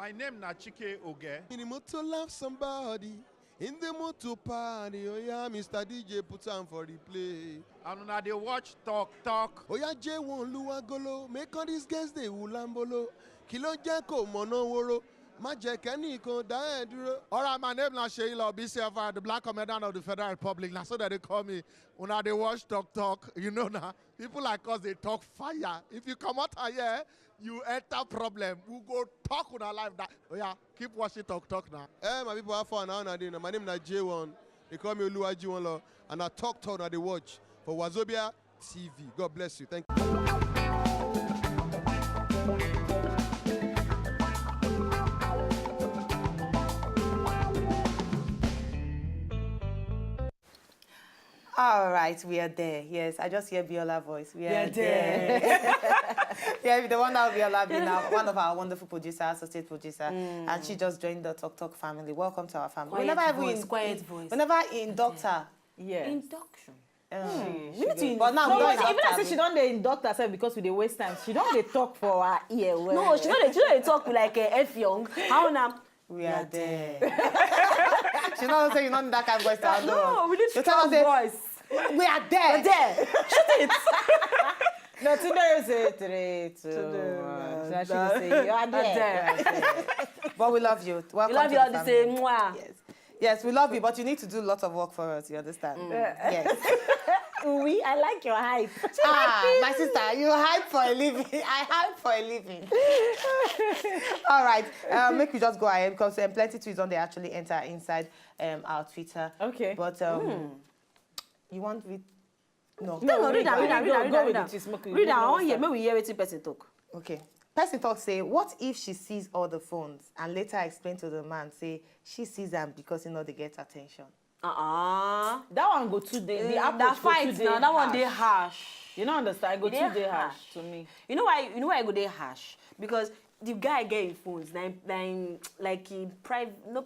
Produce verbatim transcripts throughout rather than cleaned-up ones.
My name na Chike Oge. In the mood to love somebody, in the mood to party. Oh yeah, Mister D J, put on for the play. And una dey watch Talk Talk. Oh yeah, J one Luagolo, make all these girls dey ulambolo. Kí ló jẹ́ kó mọ̀nà woro, má jẹ́ kẹ́nìkan dá ẹ dúró. All right, my name na Seyi Love, B C F I, the black comedian of the Federal Republic. Na so dem dey call me. Una dey watch Talk Talk, you know na. People like us dey talk fire. If you comot here, you enter problem. We go talk una life. That, oh yeah, keep watching Talk Talk now. Hey, my people, how far now? Now, my name na J one. They call me Oluwaji One Law, and I talk talk now. They watch for Wazobia T V. God bless you. Thank you. All right, we are there. Yes, I just hear Biola voice. We are there. Yeah, if you don't wonder how Biola be now, one of our wonderful producer, associate producer, and she just joined the Talk Talk family. Welcome to our family. Quiet Whenever voice, we quiet voice. Whenever he induct her, Yes. Induction. um, We need to but now No, we when, don't even as have if she don dey induct herself because we dey waste time, she don dey talk for her ear well. No, she no dey she no dey talk like uh, Effiong. How na? We are there. She not say you not need that kind of voice to handle. No, we need You tell her strong say, voice. We are there. There. Shoot it. No, today you say three, two, one. So she go say you are there. There. You are there. But we love you. We Welcome love to you all the the family. same. Mwah. Yes. Yes, we love you, but you need to do a lot of work for us. You understand? Yes. Oui, I like your hype. Ah, my sister, you hype for a living. I hype for a living. All right, uh, make we just go ahead because um, plenty tweets don dey actually enter inside um, our Twitter. Okay. But um, you want read? No. No, no, read am, read am, read am, read Go am, with read am. the tweets, make we Read go am, I wan faster. hear, make we hear wetin person talk. Okay. Person talk say, what if she sees all the phones and later explain to the man say she sees am because he no dey get attention? Uh-uh. That one go too dey. The Mm, approach that go fight too dey now, that one dey harsh. Harsh. You know, understand? It go Dey too dey harsh harsh. To me. You know why? You know why I go dey harsh? Because the guy get him phones, na him, na him, like him private. No,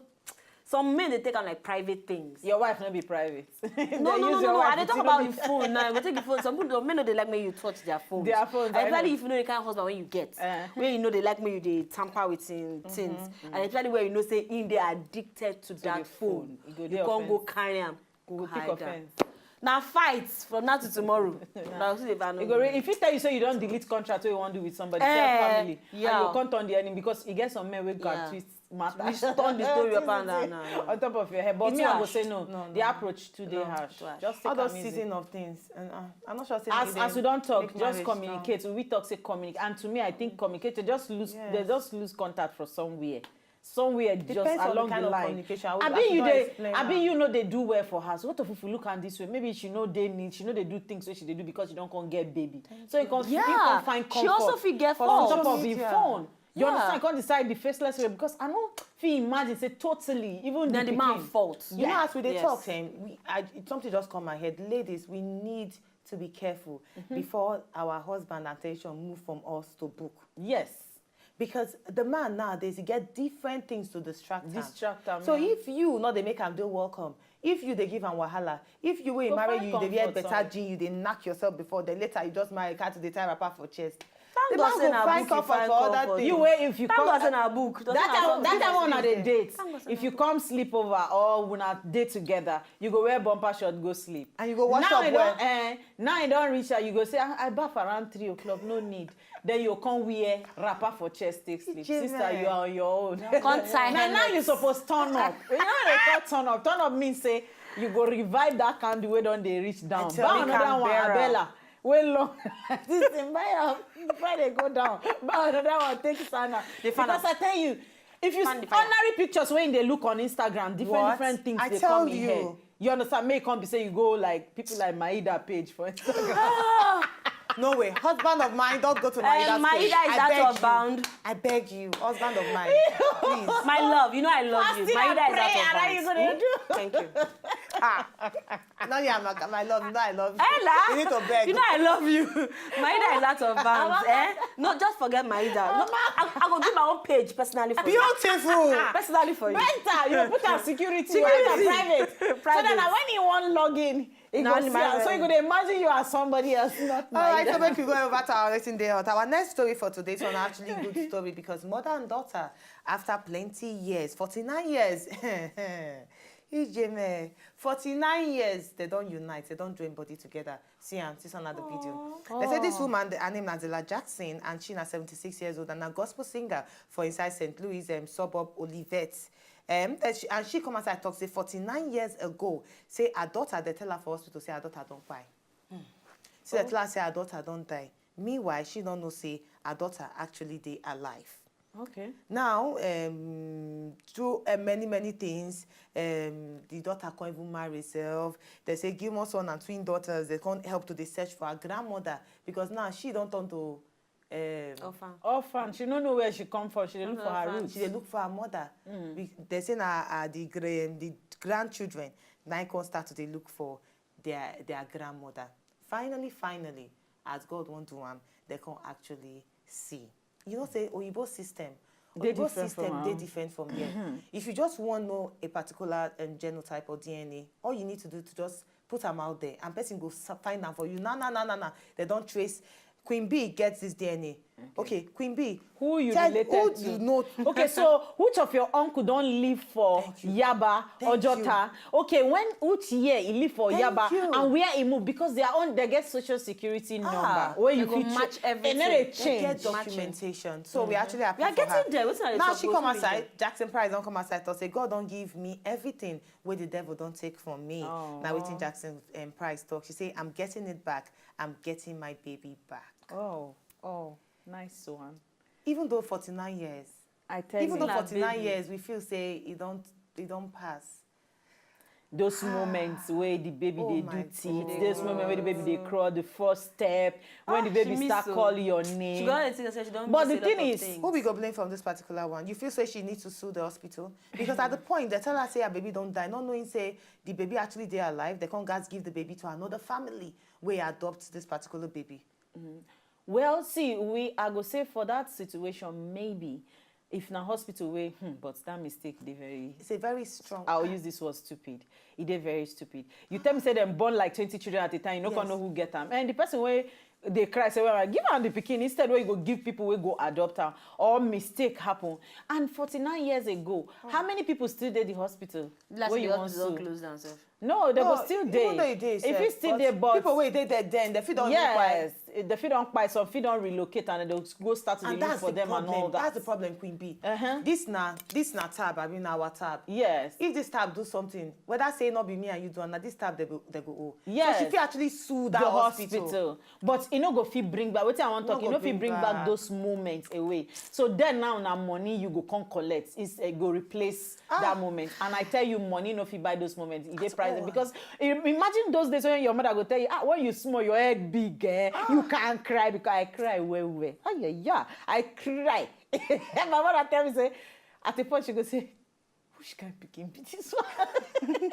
some men dey take am like private things. Your wife no be private. No, no, no, no, no. I dey talk about the phone now. I go take the phone. Some people, men no dey like make you touch their phone. Their phones, I Especially know. If you know the kind of husband wey you get. Eh. Wey you know dey like make you dey tamper with him things. And especially where you know say him dey addicted to that the phone. phone. E go You dey can't go offensive. Carry am. Go Go pick hide am. offense. Na fight from now to tomorrow. Na so dey E go re- if he tell you say you don delete contract wey you wan do with somebody, Eh, tell family, and yeah. you come turn the enemy because e get some men wey go Yeah. twist matter. Twist, turn the story up and down, now, now. On top of your head. But It's me, I go harsh. say no. No, no. The approach too dey No, harsh. too harsh. Just take All those am easy. Season of things. And, uh, I'm not sure. Say As, make as we dem don talk, make just marriage communicate. We talk say communicate, and to me, I think communicate. Just lose, Yes. They just lose contact for somewhere, somewhere just Depends on the along kind the of line. communication. I would- Abi I you should not dey, explain abi am. You no dey do well for house. What if we look at this way? Maybe she no dey need, she no dey do things wey she dey do because she don come get baby. So you come, you Yeah, come find she comfort also fit get for fault. on top of the Media. phone. You Yeah. Understand? Come decide the faceless way because I no fit imagine say totally even Then the man pikin. fault. You know, Yeah. as we dey Yes. talk, eh, we, I, it- something just come my head. Ladies, we need to be careful before our husband attention move from us to book. Yes. Because the man nowadays, he get different things to distract am. Distract am, So yeah. If you not dey make am dey welcome, if you dey give am wahala, if you wey Go marry find you, you dey wear comfort better somewhere. Jean, you dey knack yourself before, then later you just marry, can't dey tie wrapper for chest. Thank The God man say go na find book you comfort find for other comfort. things. You wey if you Thank come God say na book. That time, that time one na dey date. Thank God say If na you book. Come sleep over or una dey together, you go wear bumper short go sleep. And you go wash Now up e well. Don, eh, now e don reach, you go say, "Ah, I baff around three o'clock, no need." Then you come wear wrapper for chest take sleep. Ijemen. Sister, you are on your own. Come tie Now, now helmet. You suppose turn up. You know they call turn up. Turn up means say you go revive that candle wey don dey reach down. tell Buy you. Another one, Bearer. Abella. Wey long like this thing, buy am before they go down. Buy another one, take Sana. The fan Because am. I tell you, if you Fan the s- fire. Ordinary pictures wey dey look on Instagram, different What? Different things I dey tell come in you. Head. You understand? May come be say you go like people like Maida page for Instagram. No way. Husband of mine, don't go to Eh, Maida's Maida page. is I out beg of you. Bound. I beg you. Husband of mine, please. My love, you know I love you. Fasting and Maida is prayer, out now of you bounds. gonna do? Thank you. No, yeah, my, my love, you know I love you. Ella, You need to beg. You know I love you. Maida is out of bounds, eh? No, just forget Maida. No, I, I go do my own page personally for you. Beautiful. Personally for you. Better, you put am security, Security. Private. So Private. Then na when you wan log in, He Na go only see my am, so he wedding. Go dey imagine you as somebody else, not All right, like so that. Make we go over to our wetin dey hot. Our next story for today is one actually good story because mother and daughter, after plenty years, forty-nine years, Ijeme, forty-nine years, they don unite, they don join body together. See am, see some of the video. They say this woman, the, her name na Zilla Jackson, and she na seventy-six years old and a gospel singer for inside Saint Louis um, suburb Olivet. Um, that she, and she come outside talk say forty-nine years ago, say her daughter, they tell her for hospital, say her daughter don kpai. Say they tell her say her daughter don die. Meanwhile, she don't know say her daughter actually dey alive. Okay. Now, um, through uh, many many things, um, the daughter can't even marry herself. They say Gilmore son and twin daughters, they can't help to dey search for her grandmother because now she don't turn to um, Orphan. Orphan, she no know where she come from. She dey look for her Orphan. Roots. She dey look for her mother. Be- They say na uh, the gra- the grandchildren now can start to dey look for their their grandmother. Finally, finally, as God wan do am, they can actually see. You know, say Oyibo system. Dey Oyibo different system from dey our different from here. If you just wan know a particular um, genotype or D N A, all you need to do to just put am out there, and person go sa- find am for you. Na na na na na. They don trace. Queen B gets this D N A. Okay, Queen B. Who you Tell related who to? You know. Okay, so which of your uncle don live for Thank you. Yaba, Thank you. Ojota? Okay, when which year he live for Thank Yaba, you. And where he move because they are on they get social security Ah, number where you They go fit match cho- They no everything. dey They change. get documentation. So we actually happy We are for getting her. There. Wetin I dey Now talk? She Wetin come we outside. get? Jackson Price don come outside talk say God don give me everything wey the devil don take from me. Oh. Now wetin Jackson um, Price talk. She say I'm getting it back. I'm getting my baby back. Oh, oh, nice one. Even though forty-nine years. I tell Even you, though Na forty-nine baby. Years, we feel say e don e don pass. Those moments where the baby Oh they my do teeth, those moments where the baby they God. Crawl, the first step, when Ah, the baby she start miss call o. Your She name. Got a thing. She don But miss the a lot thing of is, things. Who we go blame from this particular one? You feel say she need to sue the hospital because at the point they tell her say her baby don't die, not knowing say the baby actually dey alive. They can't guys give the baby to another family where adopt this particular baby. Well, see, we I go say for that situation maybe if na hospital way, hmm, but that mistake dey very. It's a very strong. I'll use this word stupid. E dey very stupid. You tell me say dem born like twenty children at a time, you no come Yes. Know who get am. And the person wey dey cry say, "Well, give am the pikin," instead wey you go give people wey go adopt am, or mistake happen. And forty-nine years ago, how many people still dey the hospital? Last Wey year, you the wan hospital sue? Closed down sef. No, they go No, still even dey. Though e dey If sef, you still but dey, but people wey dey there then they fit don look quiet. Yes, they fit don kpai, some fit don relocate and they go start to And dey look that's for the them and all problem. that. That's the problem, Queen B. Uh-huh. This na this na tab. I mean, our tab. Yes. If this tab do something, whether say not be me and you do, am, na this tab they go they go owe. So Yes. She fit actually sue that The hospital. hospital. But e no go fit bring back. Wetin I wan No talk, e go no fit bring bring back. Back those moments away. So then now na money you go come collect. Is uh, go replace Ah. That moment. And I tell you, money no fit buy those moments. E dey At price all. Because i- imagine those days when your mother go tell you, ah, when you small, your head big, eh? You can't cry because I cry well well. Oh yeah, yeah, I cry. My mother tell me say, at a point she go say, "Which kind pikin be this one?"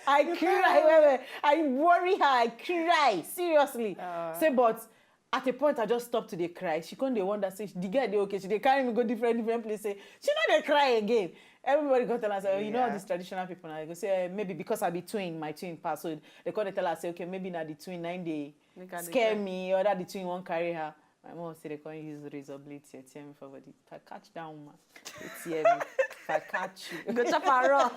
I cry well well. I worry her. I cry seriously. Say, but at a point I just stop to dey cry. She come dey wonder say the girl dey okay. She dey carry me go different different place. Say she no dey cry again. Everybody go tell her say, "Oh, you know all Yeah. These traditional people now." I go say, "Eh, maybe because I be twin, my twin pass." So they come dey tell her say, "Okay, maybe na the twin na im dey Make her dey scare cry. Me, or that the twin wan carry her." My mom say they come use razor blade tear tear me for body. If I catch that woman, they tear me. If I catch you. Go chop her raw.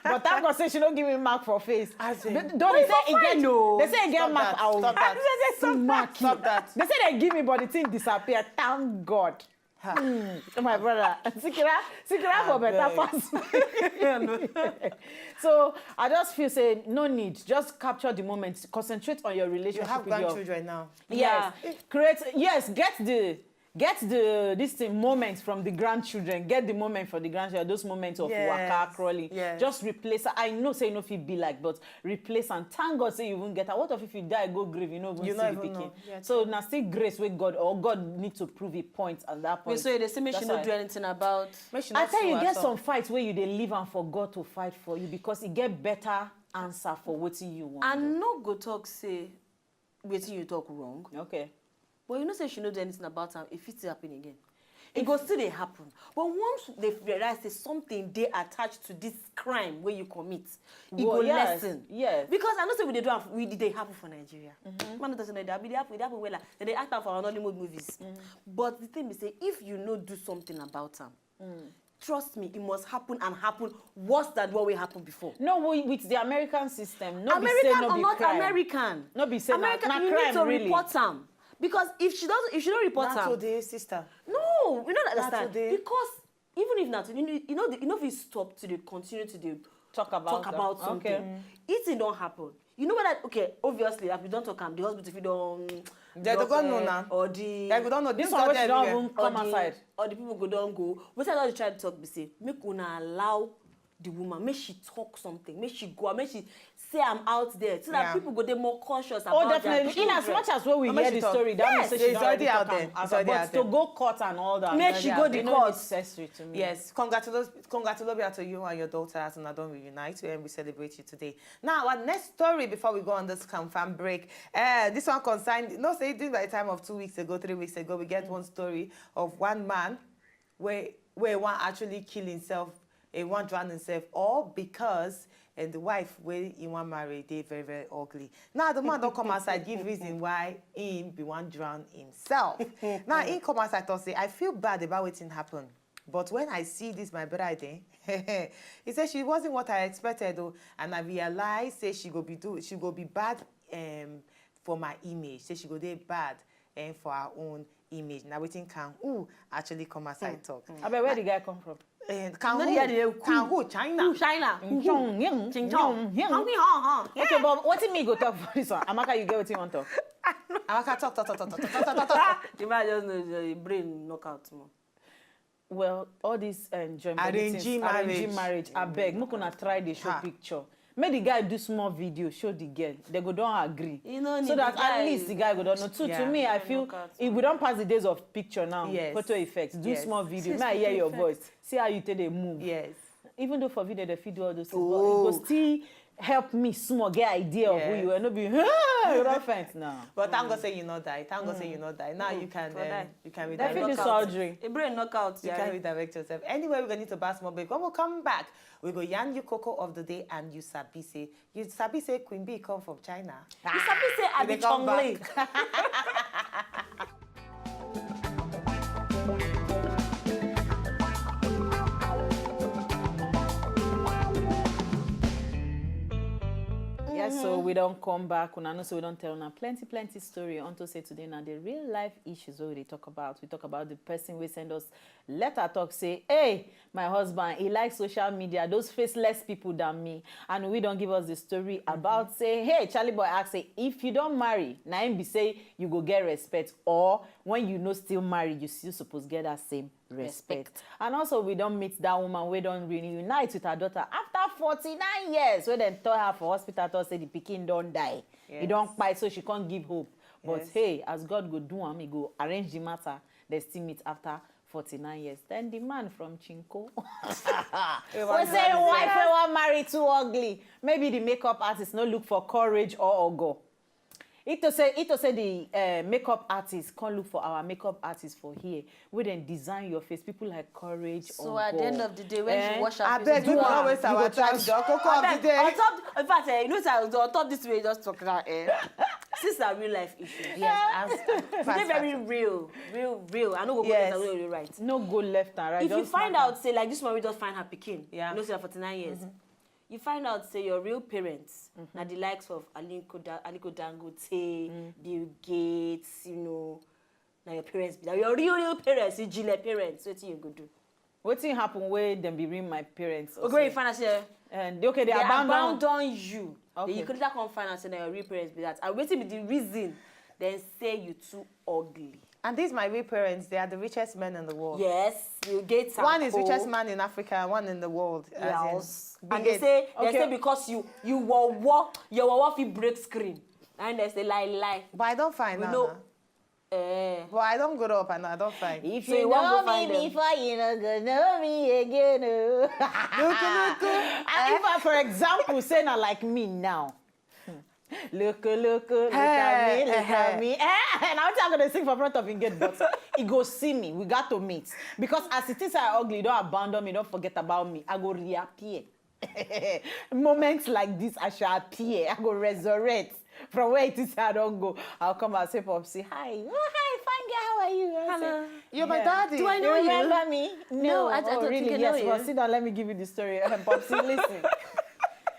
But thank God say she no give me mark for face. As in- But don't But they you say for e get fine o. They say e get Stop mark. That. I will Stop that. They say smack you. Stop that. They say they give me, but the thing disappear. Thank God. Ha. Mm, my brother, Sikira, Sikira for better Abeg. Pass. So I just feel say no need. Just capture the moment. Concentrate on your You relationship have with your grandchildren now. Yes. Yeah. Create, yes, get the get the this thing moment from the grandchildren. Get the moment for the grandchildren. Those moments of Yes, waka crawling. Yes. Just replace. I know say you no fit be like, but replace and thank God say you even get her. What if you die, go grave, you no even You see no the even pikin. Know. Yeah, So na still grace wey God or God need to prove a point at that point. Wait, so they say make she That's no why Do anything about. Make she I not tell sue you, get herself. Some fight where you dey leave and for God to fight for you because e get better answer for wetin you want. And no go talk say wetin you talk wrong. Okay. But you know say she no do anything about am. If it still happen again. E go still dey happen. But once they realize say something dey attached to this crime wey you commit, e go lessen. Yes. Because I know say we dey do am, we dey happen for Nigeria. Man no talk say no, e dey happen, e dey happen wella. Dem dey act am for our Nollywood movies. But the thing be say, if you no do something about am, trust me, it must happen and happen worse than what wey happen before. No, we, with the American system, no be say American no or be not crime. American, no be say na, American, na you need crime to really report am. Because if she doesn't, if she don't report am, na today, sister. No, you don't understand. Today. Because even if not, you know, you know, you know, if we stop to dey continue to dey talk about, talk about something, okay, it thing don't happen. You know what? Okay, obviously, like we don't talk am, the hospital fit don, they don't know now. Or the, like, we don't know. This one wey she don even come outside, or the people go don go. Wetin I don try to talk be say, make una allow the woman, make she talk something, make she go, make she say am out there, so that people go dey more conscious about their children. Oh, definitely. In as much as when we hear the story, that means say she don already talk am. But to go court and all that, make she go the court. Necessary to me. Yes, congratulations, congratulations to you and your daughter as una don reunite, and we celebrate you today. Now, our next story before we go on this confirm break. Uh, this one concerned, no, say, during by the time of two weeks ago, three weeks ago, we get one story of one man wey, wey wan actually kill himself, he wan drown himself, all because, and the wife wey he wan marry dey very, very ugly. Now the man don come outside give reason why he be wan drown himself. Now he come outside talk say, "I feel bad about wetin happen, but when I see this my bride, eh, he say she wasn't what I expected, oh, and I realize say she go be do, she go be bad, um, for my image. Say she go dey bad, eh, for her own image." Now wetin Kang Hu actually come outside talk. Abeg, where the guy come from? Eh, Kang Hu, Kang Hu, China. Who, China? Who, who? Ching chong, ying, ching chong, ying, ying. Kang Hu, huh, huh. Okay, but wetin me go talk for this one? Amaka, you get wetin you wan talk? Amaka, talk, talk, talk. The man just know the brain knock out more. Well, all this, um, joint body things, arranging marriage, abeg, make una try dey show picture. Make the guy do small video, show the girl. They go don agree. So that at least the guy go don know. Too, to me, I feel if we don pass the days of picture now, photo effects, do small video. Make I hear your voice. See how you take dey move. Yes. Even though for video, they fit do all those things, but it go still help me small get idea of who you are. No be, "Hey, you don faint now." But thank God say you no die. Thank God say you no die. Now you can, um, you can redirect yourself. They fit do surgery. A brain knockout. You can redirect yourself. Anyway, we're going to pass more break. When we come back, we go yarn you cocoa of the day, and you sabi say, you sabi say Queen Bee come from China. You sabi say I be Chong Li. Yes, so we don come back. Una know say we don tell una plenty, plenty story. Unto say today na the real life issues wey we dey talk about. We talk about the person wey send us letter talk say, "Hey, my husband, he likes social media, those faceless people than me." And we don give us the story about say, hey, Charlie Boy ask say, if you don marry, na him be say you go get respect, or when you no still marry, you still suppose get that same respect. And also, we don meet that woman wey don reunite with her daughter after forty-nine years, wey dem tell her for hospital, talk say the pikin don die. E don kpai, so she can't give hope. But hey, as God go do am, he go arrange the matter. They still meet after forty-nine years. Then the man from Chinko. We say wife wey wan marry too ugly. Maybe the makeup artist no look for courage or ogo. Ito say, Ito say the, uh, makeup artist can't look for our makeup artist for here. Wey dem design your face, people like courage. So at the end of the day, when you wash her face, abeg, make we no waste our time. Just cocoa of the day. On top, in fact, eh, you know, say on top this way, just talk now, eh? Since na real life issue. Yes, as, we dey very real, real, real. I no go go later, we dey right. No go left and right. If you find out say, like, this one, we just find her pikin. Yeah. You know, say forty-nine years. You find out say your real parents na the likes of Aliko Da-, Aliko Dangote, Bill Gates, you know, na your parents be that. Your real, real parents, ijinle parents, wetin you go do? Wetin happen wey dem be real my parents? Okay, you find out say, and they, okay, they abandon you. Okay. You could later come find out say na your real parents be that. And wetin be the reason dem say you too ugly? And these my real parents, they are the richest men in the world. Yes, you get am. One is richest man in Africa, one in the world. Yes. And they say, they say because you, you were war, your war fit break screen. And they say lie, lie. But I don't find out. Eh. But I don't grow up and I don't find. If you know me before, you no go know me again. Oh. Look, look. And if I, for example, say na like me now, Look, look, look at me, look at me. Eh, and I want to go to sing for front of him gate, but he go see me. We got to meet. Because as it is, I ugly, don't abandon me, don't forget about me. I go reappear. Moments like this, I shall appear. I go resurrect from where it is I don't go. I'll come and say, Popsy, hi. Oh, hi, fine girl, how are you? I say, Hello. You're my Yeah. daddy. Do I You know you? remember me? No, I- I Oh, don't think really? I know Yes, you. But sit down, let me give you the story. Um, Popsy, listen.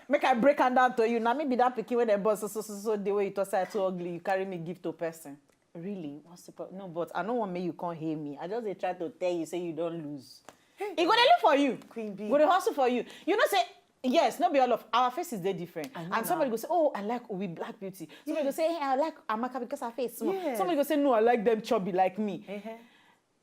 Make I break am down to you. Now me be that pikin when dem born so so so so the way you talk say I too ugly, you carry me give to person. Really? What's the problem? No, but I don't want me you can't hear me. I just dey try to tell you say you don't lose. He go dey look for you. Queen Bee. Go dey hustle for you. You know say yes, not be all of our faces dey different. I know And somebody now. Go say, oh, I like we black beauty. Somebody Yes. Go say, hey, I like Amaka because her face small. Yes. Somebody go say, no, I like them chubby like me. Uh-huh.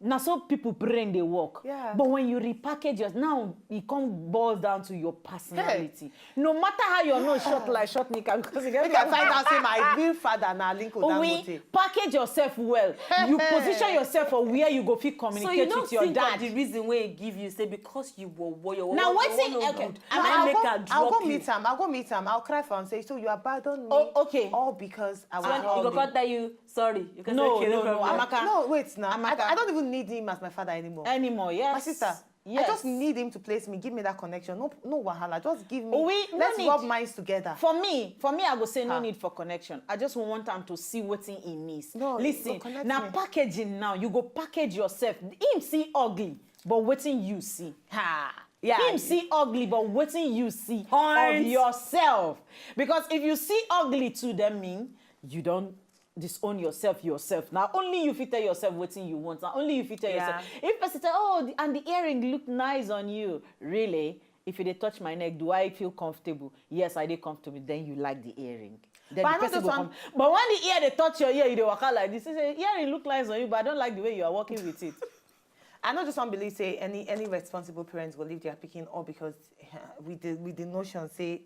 Na so people brain dey work. Yeah. But when you repackage yours, now it come boils down to your personality. No matter how your nose short like short knicker, because you get Make I find out say my real father na Aliko we Dangote. Package yourself well. You position yourself for where you go fit So you communicate no with your think dad. Of the reason wey he give you say because you were were your Now were- wetin? were no Okay. Good. Am Na I- I'll make go, her I'll drop go you. Meet am. I'll go meet am. I'll cry for am. Say, so you abandon me. Oh, okay. All because I was So he go ugly. Come tell you sorry. You can No, say, okay, no, no, no, problem. Amaka. No, wait now. Amaka. I, I don't even need him as my father anymore. Anymore, yes. My sister, Yes. I just need him to place me. Give me that connection. No, no wahala. Just give me. We no Let's need- rub minds together. For me, for me, I go say no Ha. Need for connection. I just want am to see wetin he miss. No, Listen, go connect now me. Packaging now, you go package yourself. Him see ugly, but wetin you see? Ha. Yeah. Him see ugly, but wetin you see Point. Of yourself. Because if you see ugly too, then mean you don't disown yourself yourself. Now only you fit tell yourself wetin you want. Now only you fit tell Yeah. Yourself. If person say, oh, the, and the earring look nice on you, really? If you dey touch my neck, do I feel comfortable? Yes, I dey comfortable. Then you like the earring. Then But the I know person this go one- come. But when the ear dey touch your ear, you dey waka like this. You say, earring look nice on you, but I don't like the way you are walking with it. I know this one believe say any any responsible parents will leave their picking all because uh, with the with the notion say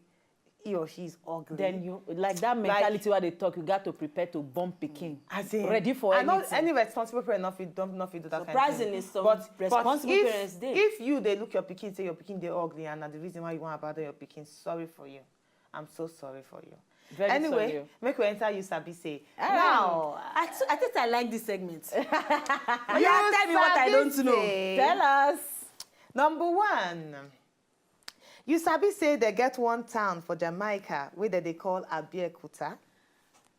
he or she is ugly. Then you like that mentality where they talk, you got to prepare to bump picking. As in, Ready for I know anything. Any responsible parent not fit don't not fit do that Surprisingly, kind of thing. some But responsible but if, parents dey. If you they look your picking, say your picking they ugly, and na the reason why you want to abandon your picking, sorry for you. I'm so sorry for you. Very Anyway, sorry. Make we enter you sabi say. Ah. Now, I, t- I think I like this segment. you Yeah, tell me what I sabi don't know. Say, Tell us. Number one, you sabi say they get one town for Jamaica where they, they call Abeokuta.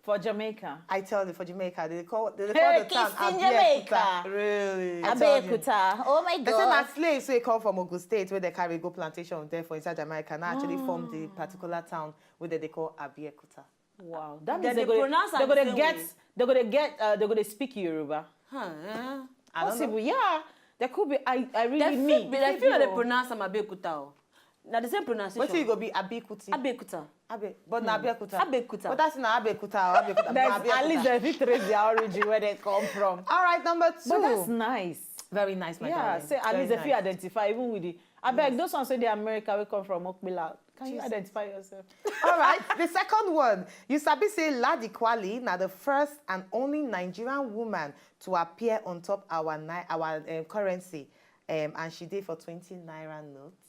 For Jamaica. I tell you, for Jamaica, they call they Hey, call the town Kingston, Abeokuta. Jamaica. Really? Abeokuta. Oh my They say na God. slaves wey come from Ogun State wey they carry go plantation there for inside Jamaica. Now actually form the particular town wey they, they call Abeokuta. Wow. That They means they dey go pronounce they am go the to same get way. They go to get uh, they go to speak Yoruba. Huh, eh? I don't know. Possible, yeah. There could be. I I really They mean. feel, they feel they pronounce am Abeokuta. O. Na the same pronunciation. Wetin you go be Abikuti? Abeokuta. Abe, but na Abeokuta. Abeokuta. But that's not Abeokuta. Or Abeokuta. There's, Na Abeokuta. At least they fit trace their origin where they come from. All right, number two. But that's nice. Very nice, my Yeah, darling. say at Very least they feel nice. Identify even with the. I beg those ones say they America will come from Okpila. Can you Jeez. Identify yourself? All right. The second one, you sabi say Ladi Kwali na the first and only Nigerian woman to appear on top our ni- our um, currency, um, and she did for twenty naira notes.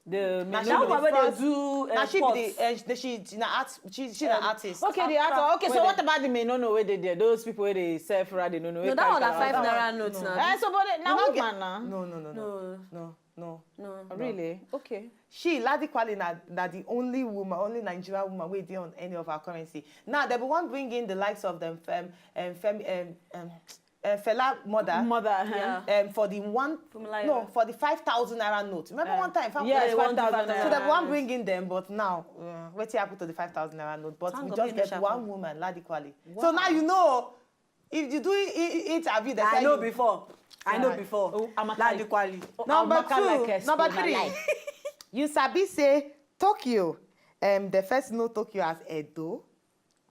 The Na she That be one the wey dey first- do Na uh, she be pot. The uh, the- she she na art she she na artist. Okay, the After- actor. Okay, so Wait, what about the men? No, no, where they there? Those people where they sell Friday, no, no. No, that one na five naira note No. na. Eh, so but they- now You no get- woman now. No, no, no, no, No. no, no. Really? Okay. She Ladi Kwali na na the only woman, only Nigerian woman wey dey on any of our currency. Now they be wan bring in the likes of them, fem, um, fem, um, um, uh, Fela mother, Mother. Yeah. Huh? um, for the one Funmilayo. No, for the five thousand naira note. Remember Uh, one time? Fam- Yes, They want five thousand two thousand So naira. They wan bring in them, but now uh, wetin happen to the five thousand naira note? But Thank We God just we no get share one am. Woman, Ladi Kwali. Wow. So now you know. If you do i- i- interview, they I tell know you. before. I know Right. Before. Oh, Amaka Ladi like- Kwali. Oh, Number Amaka two, like a number spoon, I three. Like. You sabi say Tokyo. Um, the first know Tokyo as Edo.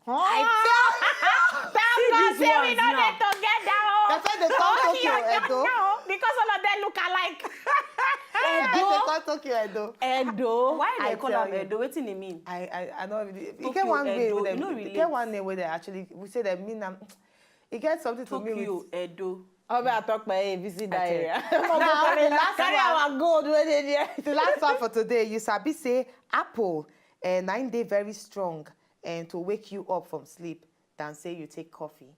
I tell you. Thank See God these say we ones know now. They together. Oh. They say they call Tokyo Edo. No, because all of them look alike. They Edo. Call Tokyo Edo. Edo. Why I they call tell am you. Edo? Wetin e mean? I I I know. It Tokyo get one way Edo, with you know them. relate. Get one name where they actually we say that mean um, it get something to me Tokyo with Edo. How about I talk by A B C that Okay. area? Now, the last Carry one. Our gold where they there. The last one for today, you sabi say Apple, uh, nine day very strong. and to wake you up from sleep than say you take coffee.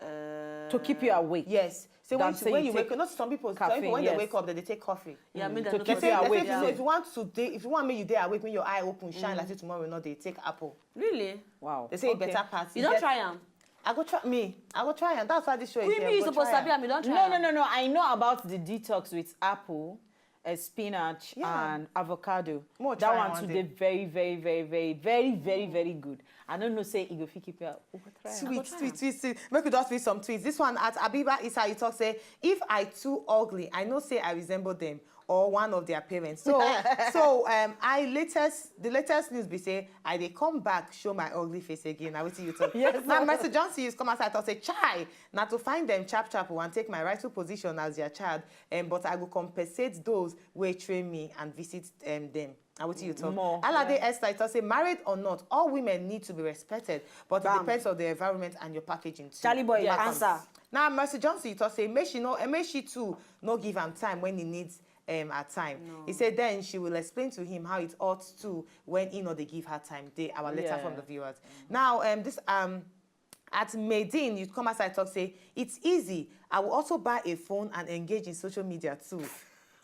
To keep you awake. Yes. So Than when, say when you you take wake up, not some people, some caffeine, people when they yes. wake up, they, they take coffee. Yeah, me To that keep you awake. So if you want to, they, if you want to make you day awake, make your eye open, shine like say tomorrow, no, they take apple. Really? Wow. They say Okay. Better pass. You don't try am. I go try me. I go try, and that's why this show is Queen here. B is Go supposed try to be. am. I don't try No, am. no, no, no. I know about the detox with apple, uh, spinach, Yeah. and avocado. More That try one one too, day. They very, very, very, very, very, very, very good. I don't know say it go fit keep you up. Try am. Tweet, tweet, tweet, tweet. Make we just read some tweets. This one at Abiba Isa, you talk say, if I too ugly, I know say I resemble them or one of their parents. So, so um, I latest the latest news be say I dey come back show my ugly face again. Now wetin you talk? Yes, Now sir. Mercy Johnson, you come outside talk say, chai, na to find them chap chap and take my rightful position as their child. Um, but I go compensate those wey train me and visit um, them. Now wetin you talk? More, Alade Esther, you talk say, married or not, all women need to be respected, but Bam. It depends on the environment and your packaging too. Charlie boy, Back on. Answer. Now Mercy Johnson, you talk say, make she no, and make she too no give am time when he needs um, her time. He said then she will explain to him how it ought to when he not dey give her time. They our letter Yeah. From the viewers. Now um this um at Medin, you come outside talk say it's easy. I will also buy a phone and engage in social media too.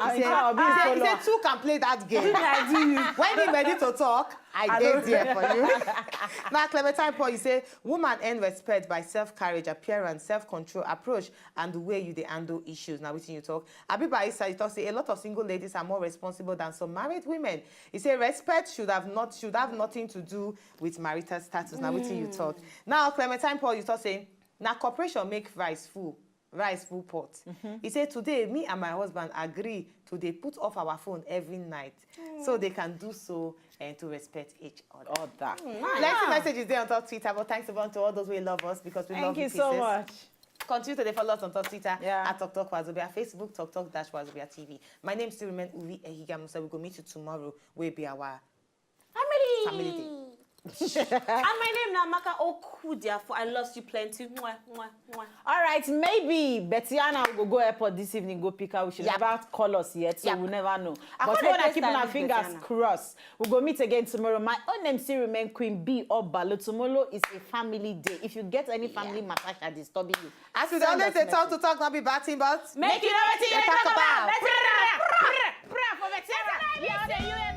He I said, know, I'll be he a said, he follower. said two can play that game. I do you. When he ready to talk, I, I dey don't- there for you. Now Clementine Paul, you say woman earn respect by self courage, appearance, self control, approach, and the way you dey handle issues. Now wetin you talk? Abiba Isa, you talk say a lot of single ladies are more responsible than some married women. He say respect should have not should have nothing to do with marital status. Now wetin you talk? Now Clementine Paul, you talk say na cooperation make rice full rice full pot. He say today me and my husband agree to dey put off our phone every night so they can do so and to respect each other. All that. Plenty messages there on top Twitter, but thanks everyone to all those who love us because we Thank love you you so pieces. Much. Continue to dey follow us on top Twitter Yeah. at Talk Talk Wazobia, Facebook Talk Talk Dash Wazobia T V. My name still remain Uvi Ehiga Musa. We go meet you tomorrow. We'll be our Family. Family day. And my name now Maka Okudia for I lost you plenty. Mwah, mwah, mwah. All right, maybe Bettiana will go, go airport this evening, go pick her. We should Yep. Never call us yet, so Yep. we never know. I But couldn't when I taste keep that my with fingers Bettiana. Crossed, we'll go meet again tomorrow. My own name still remain Queen B Obalo. Tomorrow is a family day. If you get any family matter shall disturbing you, As we send always us say, talk to message. Talk, not be bad thing, but Make you know what you Talk talk about. About. Pray for Bettiana. Yes, say you